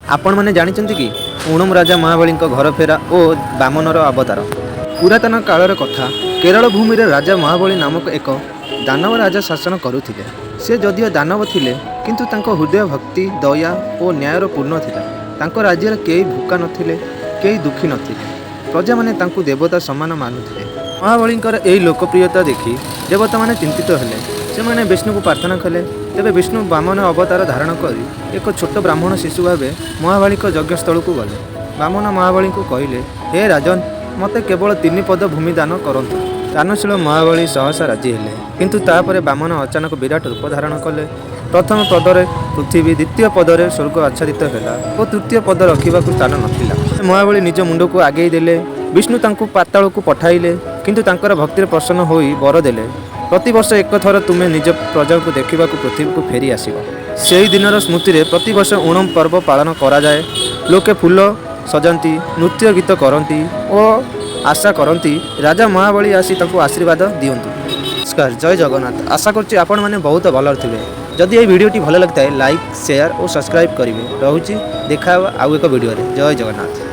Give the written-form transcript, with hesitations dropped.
ଆପଣମାନେ ଜାଣିଛନ୍ତି କି ଓଣମ୍ ରାଜା ମହାବଳୀଙ୍କ ଘର ଫେରା ଓ ବାମନର ଅବତାର। ପୁରାତନ କାଳର କଥା। କେରଳ ଭୂମିରେ ରାଜା ମହାବଳୀ ନାମକ ଏକ ଦାନବ ରାଜା ଶାସନ କରୁଥିଲେ। ସେ ଯଦିଓ ଦାନବ ଥିଲେ, କିନ୍ତୁ ତାଙ୍କ ହୃଦୟ ଭକ୍ତି, ଦୟା ଓ ନ୍ୟାୟର ପୂର୍ଣ୍ଣ ଥିଲା। ତାଙ୍କ ରାଜ୍ୟରେ କେହି ଭୋକା ନଥିଲେ, କେହି ଦୁଃଖୀ ନଥିଲେ। ପ୍ରଜାମାନେ ତାଙ୍କୁ ଦେବତା ସମାନ ମାନୁଥିଲେ। ମହାବଳୀଙ୍କର ଏହି ଲୋକପ୍ରିୟତା ଦେଖି ଦେବତାମାନେ ଚିନ୍ତିତ ହେଲେ। ସେମାନେ ବିଷ୍ଣୁଙ୍କୁ ପ୍ରାର୍ଥନା କଲେ। ତେବେ ବିଷ୍ଣୁ ବାମନ ଅବତାର ଧାରଣ କରି ଏକ ଛୋଟ ବ୍ରାହ୍ମଣ ଶିଶୁ ଭାବେ ମହାବଳୀଙ୍କ ଯଜ୍ଞସ୍ଥଳକୁ ଗଲେ। ବାମନ ମହାବଳୀଙ୍କୁ କହିଲେ, "ହେ ରାଜନ, ମୋତେ କେବଳ ତିନି ପଦ ଭୂମି ଦାନ କରନ୍ତୁ।" ଦାନଶୀଳ ମହାବଳୀ ସହସା ରାଜି ହେଲେ। କିନ୍ତୁ ତାପରେ ବାମନ ଅଚାନକ ବିରାଟ ରୂପ ଧାରଣ କଲେ। ପ୍ରଥମ ପଦରେ ପୃଥିବୀ, ଦ୍ୱିତୀୟ ପଦରେ ସ୍ୱର୍ଗ ଆଚ୍ଛାଦିତ ହେଲା ଓ ତୃତୀୟ ପଦ ରଖିବାକୁ ସ୍ଥାନ ନଥିଲା। ମହାବଳୀ ନିଜ ମୁଣ୍ଡକୁ ଆଗେଇ ଦେଲେ। ବିଷ୍ଣୁ ତାଙ୍କୁ ପାତାଳକୁ ପଠାଇଲେ, କିନ୍ତୁ ତାଙ୍କର ଭକ୍ତିରେ ପ୍ରସନ୍ନ ହୋଇ ବର ଦେଲେ, ପ୍ରତିବର୍ଷ ଏକ ଥର ତୁମେ ନିଜ ପ୍ରଜାଙ୍କୁ ଦେଖିବାକୁ ପୃଥିବୀକୁ ଫେରି ଆସିବ। ସେହି ଦିନର ସ୍ମୃତିରେ ପ୍ରତିବର୍ଷ ଓଣମ୍ ପର୍ବ ପାଳନ କରାଯାଏ। ଲୋକେ ଫୁଲ ସଜାନ୍ତି, ନୃତ୍ୟ ଗୀତ କରନ୍ତି ଓ ଆଶା କରନ୍ତି, ରାଜା ମହାବଳୀ ଆସି ତାଙ୍କୁ ଆଶୀର୍ବାଦ ଦିଅନ୍ତୁ। ନମସ୍କାର, ଜୟ ଜଗନ୍ନାଥ। ଆଶା କରୁଛି ଆପଣମାନେ ବହୁତ ଭଲରେ ଥିବେ। ଯଦି ଏହି ଭିଡ଼ିଓଟି ଭଲ ଲାଗିଥାଏ, ଲାଇକ୍, ସେୟାର ଓ ସବସ୍କ୍ରାଇବ୍ କରିବେ। ରହୁଛି, ଦେଖା ହେବ ଆଉ ଏକ ଭିଡ଼ିଓରେ। ଜୟ ଜଗନ୍ନାଥ।